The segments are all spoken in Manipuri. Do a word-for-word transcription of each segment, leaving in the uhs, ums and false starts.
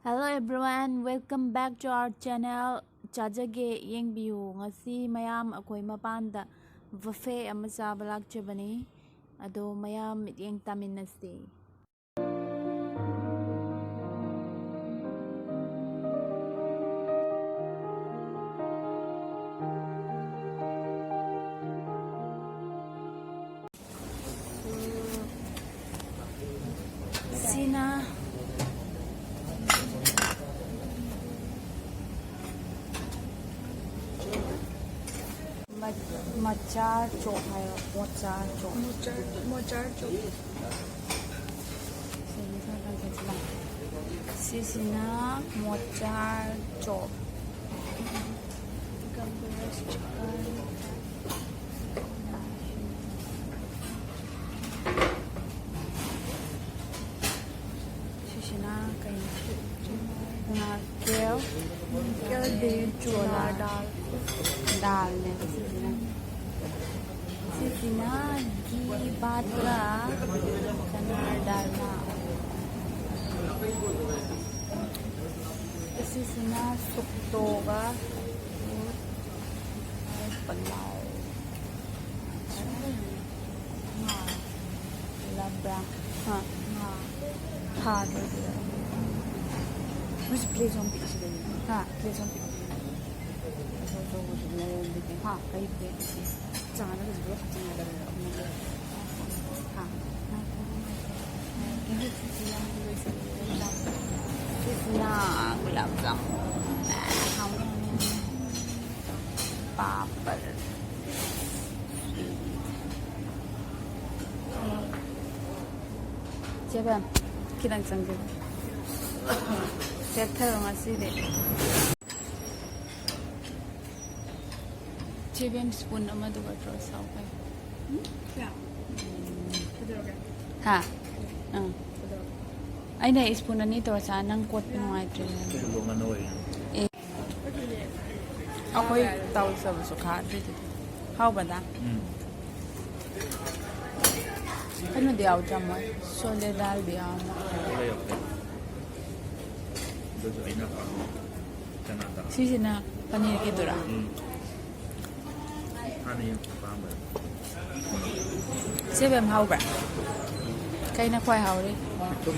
Hello everyone, welcome back to our channel. ꯆꯥꯖꯒꯦ, ꯌꯦꯡꯕꯤꯌꯨ꯫ ꯉꯁꯤ ꯃꯌꯥꯝ ꯑꯩꯈꯣꯏ ꯃꯄꯥꯟꯗ buffet ꯑꯃ ꯆꯥꯕ ꯂꯥꯛꯆꯕꯅꯤ꯫ ꯑꯗꯣ ꯃꯌꯥꯝ ꯃꯤꯠꯌꯦꯡ ꯇꯥꯃꯤꯟꯅꯁꯤ꯫ ꯁꯤꯅ ꯃ-, ꯃꯆꯥ ꯆꯣꯞ ꯍꯥꯏꯕ, mocha chop. Mocha, mocha chop. ꯁꯤꯁꯤꯅ ꯃꯣꯆꯥ ꯆꯣꯞ꯫ ꯁꯤꯁꯤꯅ ꯀꯩꯅꯣ? ꯅꯥꯔꯀꯦꯜ꯫ ꯅꯥꯔꯀꯦꯜꯗꯤ ꯆꯣꯂꯥ ꯆꯣꯂꯥ ꯗꯥꯜ꯫ ꯗꯥꯜꯅꯦꯕ ꯁꯤꯁꯤꯅ꯫ ꯁꯤꯁꯤꯅ ꯘꯤ ꯚꯥꯠꯀ ꯆꯅꯥ ꯗꯥꯜꯃꯥ꯫ ꯑꯁꯤꯁꯤꯅ ꯁꯨꯛꯇꯣꯒ ꯄꯂꯥꯎ꯫ ꯉꯥ꯫ ꯂꯕ꯭ꯔꯥ? ꯍꯥ? ꯉꯥ꯫ ꯊꯥꯗꯣꯏꯁꯤꯗ꯫ ꯃꯣꯏꯁꯦ plate ꯌꯥꯝ ꯄꯤꯛꯏꯁꯤꯗꯤ꯫ ꯍꯥ? Plate ꯌꯥꯝ ꯄꯤꯛꯏ꯫ ꯑꯆꯧ ꯑꯆꯧꯕꯁꯨ ꯂꯩꯔꯝꯗꯦ꯫ ꯍꯥ? ꯀꯩ plate? ꯆꯥꯅꯕꯁꯨ ꯄꯨꯂꯞ ꯍꯥꯞꯆꯤꯟꯅꯗꯕꯅꯦꯕ ꯑꯃꯅ꯫ ꯍꯥ? ꯉꯥꯏꯈꯣ, ꯉꯥꯏꯈꯣ꯫ ꯉꯥꯏꯈꯣ꯫ ꯁꯤꯁꯤꯅ ꯒꯨꯂꯥꯞ ꯖꯥꯃꯨꯟ꯫ ꯍꯥꯎꯅꯤ, ꯍꯥꯎꯅꯤ, ꯍꯥꯎꯅꯤ꯫ ꯄꯥꯄꯔ꯫ ꯆꯦ ꯕꯦꯝ, ꯈꯤꯇꯪ ꯆꯪꯁꯤꯜꯂꯨ꯫ ꯆꯦꯞꯊꯔꯣ ꯉꯁꯤꯗꯤ꯫ ꯆꯦ ꯕꯦꯝ, spoon ꯑꯃꯗꯨꯒ draw ꯁꯥꯎ ꯀꯩꯅꯣ꯫ ꯎꯝ? ꯀꯌꯥ? ꯀꯩꯗꯧꯔꯒꯦ? ꯍꯥ? ꯑꯥ꯫ ꯀꯩꯗꯧꯔꯒꯦ? ꯑꯩꯅ spoon ꯑꯅꯤ ꯇꯧꯔ ꯆꯥ, ꯅꯪ ꯀꯣꯠꯄ ꯅꯨꯡꯉꯥꯏꯇ꯭ꯔꯦ꯫ ꯀꯩꯅꯣ ꯉꯥꯅꯨ ꯑꯣꯏꯔꯤꯅꯣ? ꯑꯦ꯫ ꯑꯩꯈꯣꯏ ꯇꯥꯎ ꯆꯥꯕꯁꯨ ꯈꯥꯗ꯭ꯔꯤꯗꯨꯗꯤ꯫ ꯍꯥꯎꯕꯗ? ꯎꯝ꯫ ꯀꯩꯅꯣꯗꯤ ꯌꯥꯎꯗ꯭ꯔꯥ ꯃꯣꯏ? ꯁꯣꯂꯦ ꯗꯥꯜꯗꯤ ꯌꯥꯎꯔꯝꯃꯣꯏ꯫ ꯂꯩꯔꯛꯇꯦ꯫ ꯑꯗꯨꯁꯨ ꯑꯩꯅ ꯄꯥꯝꯕ ꯆꯅꯥ ꯇꯥ꯫ ꯁꯤꯁꯤꯅ ꯄꯅꯤꯔꯒꯤꯗꯨꯔꯥ? ꯎꯝ꯫ ꯍꯥꯟꯅ ꯌꯥꯝ ꯄꯥꯝꯕ꯫ ꯁꯦꯕꯦꯝ ꯍꯥꯎꯕ꯭ꯔꯥ? ꯀꯩꯅ ꯈ꯭ꯋꯥꯏ ꯍꯥꯎꯔꯤ? ꯊꯨꯝ꯫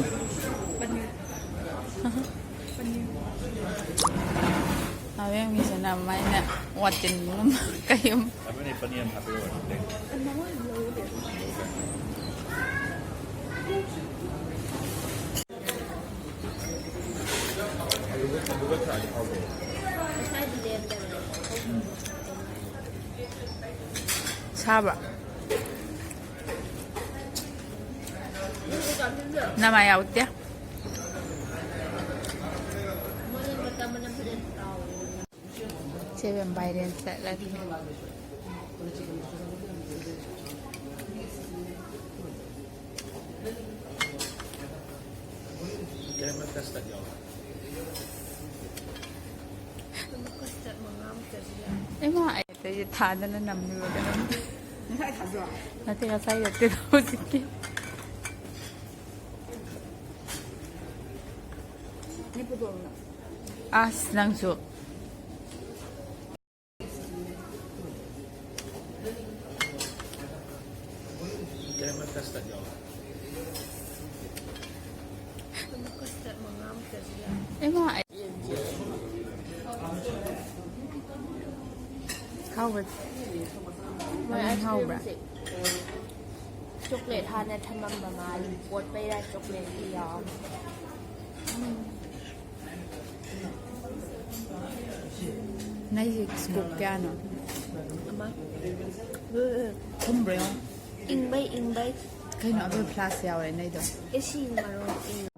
ꯅꯥꯕꯦꯝꯒꯤꯁꯤꯅ ꯑꯗꯨꯃꯥꯏꯅ ꯋꯥꯇꯤꯟꯒꯨꯝꯕ ꯀꯩꯒꯨꯝ ꯑꯃꯅꯦ ꯄꯅꯤꯔ ꯑꯃ ꯍꯥꯞꯄꯤꯔꯛꯑꯣ꯫ ꯑꯗꯨꯒ ꯑꯗꯨꯒ ꯊꯥꯛꯑꯗꯤ ꯍꯥꯎꯕꯅꯦ꯫ ꯁꯥꯕ꯭ꯔꯥ? ꯅꯃꯥ ꯌꯥꯎꯗꯦ꯫ ꯁꯦꯕꯦꯝ ꯚꯥꯏꯔꯦꯟ ꯆꯠꯂꯒꯦ꯫ ꯀꯔꯝꯕ custard ꯌꯥꯎꯕ? ꯏꯃꯥ, ꯑꯩ ꯑꯇꯩꯁꯦ ꯊꯥꯗꯅ ꯅꯝꯃꯤꯕ ꯀꯩꯅꯣꯝ꯫ ꯉꯁꯥꯏ ꯊꯥꯗ꯭ꯔꯣ? ꯅꯠꯇꯦ, ꯉꯁꯥꯏ ꯅꯠꯇꯦ, ꯍꯧꯖꯤꯛꯀꯤ꯫ ꯅꯦ ꯄꯨꯊꯣꯛꯑꯣ꯫ ꯑꯁ, ꯅꯪꯁꯨ꯫ ꯀꯔꯝꯕ custard ꯌꯥꯎꯕ? ꯏꯃꯥ, ꯑꯩ ꯍꯥꯎꯕ꯫ ꯃꯣꯏ ꯍꯥꯎꯕ꯭ꯔꯥ? ꯆꯣꯀ꯭ꯂꯦꯠ ꯍꯥꯟꯅ ꯊꯝꯃꯝꯕ ꯃꯥꯜꯂꯤ꯫ ꯄꯣꯠ ꯄꯩꯔꯥ ꯆꯣꯀ꯭ꯂꯦꯠꯀꯤ ꯌꯥꯎ꯫ ꯅꯩꯁꯦ scoop ꯀꯌꯥꯅꯣ? ꯑꯃ꯫ ꯊꯨꯝꯕ꯭ꯔꯣ ꯌꯦꯡꯉꯣ꯫ ꯏꯪꯕꯩ ꯏꯪꯕꯩ꯫ ꯀꯩꯅꯣ, ꯑꯗꯨ flask ꯌꯥꯎꯔꯦ ꯅꯩꯗꯣ꯫ ꯑꯦꯁꯤ ꯃꯔꯣꯟ ꯏꯪ꯫